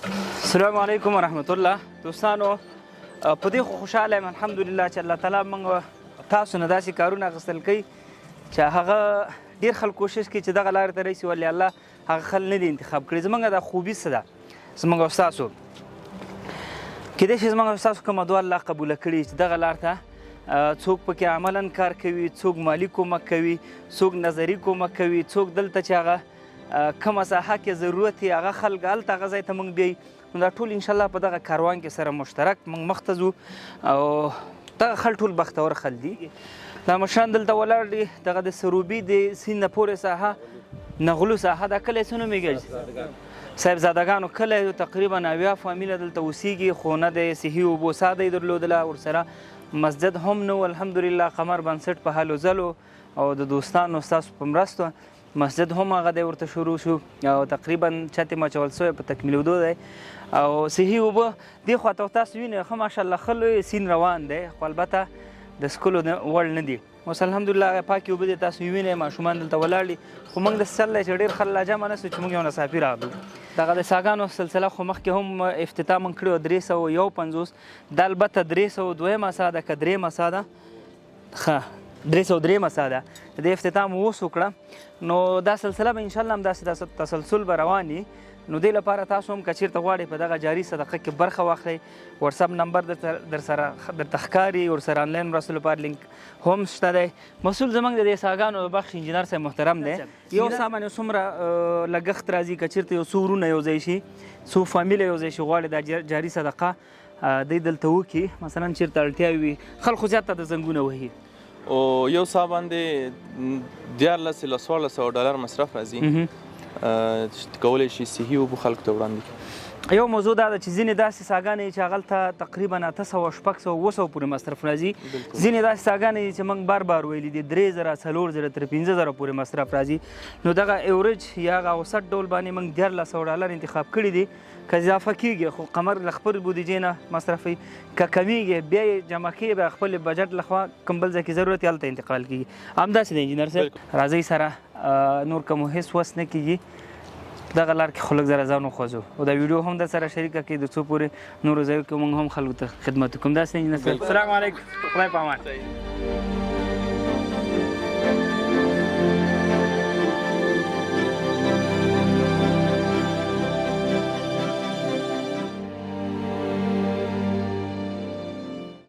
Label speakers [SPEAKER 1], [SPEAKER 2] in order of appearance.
[SPEAKER 1] السلام علیکم ورحمت الله. دوستانو، په دې خو خوشحاله یم، الحمدلله، چې الله تعالی موږ تاسو نه داسې کارونه اخیستل کوي چې هغه ډېر خلک کوشش کوي چې دغه لارې ته راشي، ولې الله هغه خلک نه دي انتخاب کړي. زمونږ دا خوبي څه ده؟ زمونږ او ستاسو کېدای شي زمونږ او ستاسو کومه دعا الله قبوله کړي چې دغه لار ته څوک پکې عملا کار کوي، څوک مالي کومک کوي، څوک نظري کومک کوي، څوک دلته چې هغه کومه ساحه کې ضرورت یې، هغه خلک هلته هغه ځای ته موږ بیایي. نو دا ټول انشاءالله په دغه کاروان کې سره مشترک موږ مخته ځو او دغه خلک ټول بختور خلک دي. دا مشران دلته ولاړ دي. دغه د سروبي د سیند پورې ساحه، نغلو ساحه، دا کلی څه نومېږي؟ صاحبزادګانو کلی. تقریبا 70 فامیله دلته اوسېږي، خو نه د صحي اوبو ساده یې درلودله، ورسره مسجد هم نه و. الحمدلله، قمر بنسټ په هلو ځلو او د دوستانو ستاسو په مرستو مسجد هم هغه دی ورته شروع شو او تقریبا چت یې مچول شوی، په تکمیلېدو دی. او صحي اوبه دې خوا ته تاسو وینئ، ښه ماشاءالله ښه لوی سیند روان دی، خو البته د څښلو وړ نه دي. اوس الحمدلله هغه پاکې اوبه دي، تاسو یې وینئ، ماشومان دلته ولاړ دي. خو موږ داسې چل دی چې ډېر خلک لا جمع نه سو چې موږ یو ناڅاپي راغلو. دغه د څاګانو سلسله خو مخکې هم افتتاح موږ کړې وه، 351. دا البته 302مه څاه ده که درېیمه څاه ده؟ ښه، 303مه څاه ده. د دې افتتاح مو اوس وکړه. نو دا سلسله به انشاءالله همداسې تسلسل به روان وي. نو دې لپاره تاسو هم که چیرته غواړئ په دغه جاري صدقه کې برخه واخلئ، واتساپ نمبر درسره درته ښکاري، ورسره انلاین مرستو لپاره لینک هم شته دی. مسؤل زموږ د دې څاګانو د بخش انجینر صاحب محترم دی. یو څاه باندې څومره لګښت راځي؟ که چیرته یو څو ورونه یو ځای شي، څو فامیله یو ځای شي، غواړي دا جاري صدقه دی دلته وکړي، مثلا چیرته اړتیا وي، خلکو زیاته د زنګونه وهي.
[SPEAKER 2] او یو څاه باندې 13 له 1400 ډالر مصرف راځي چې کولی شي صحي اوبه خلکو ته وړاندې کړي.
[SPEAKER 1] یو موضوع دا ده چې ځینې داسې څاګانې چې هغلته تقریبا 800، 600، 700 پورې مصرف راځي. ځینې داسې څاګانې چې موږ بار بار ویلي دي، 3000، 4000 تر 5000 پورې مصرف راځي. نو دغه ایوریج یا هغه اوسط ډول باندې موږ 1300 ډالر انتخاب کړي دي. که اضافه کیږي خو قمر له خپل بودیجې نه مصرفوي، که کمیږي بیا یې جمع کوي، بیا خپل بجټ لخوا کوم بل ځای کې ضرورت یې هلته انتقال کیږي. همداسې دی انجینر صاحب؟ راځئ سره، نور که مو هیڅ وس نه کیږي، دغه لار کې خو لږ ذره ځان وخوځو او دا ویډیو هم در سره شریکه کړئ، د څو پورې نورو ځایو کې موږ هم خلکو ته خدمت وکړو. همداسې انجینر صاحب؟ السلام علیکم، خدای په امان.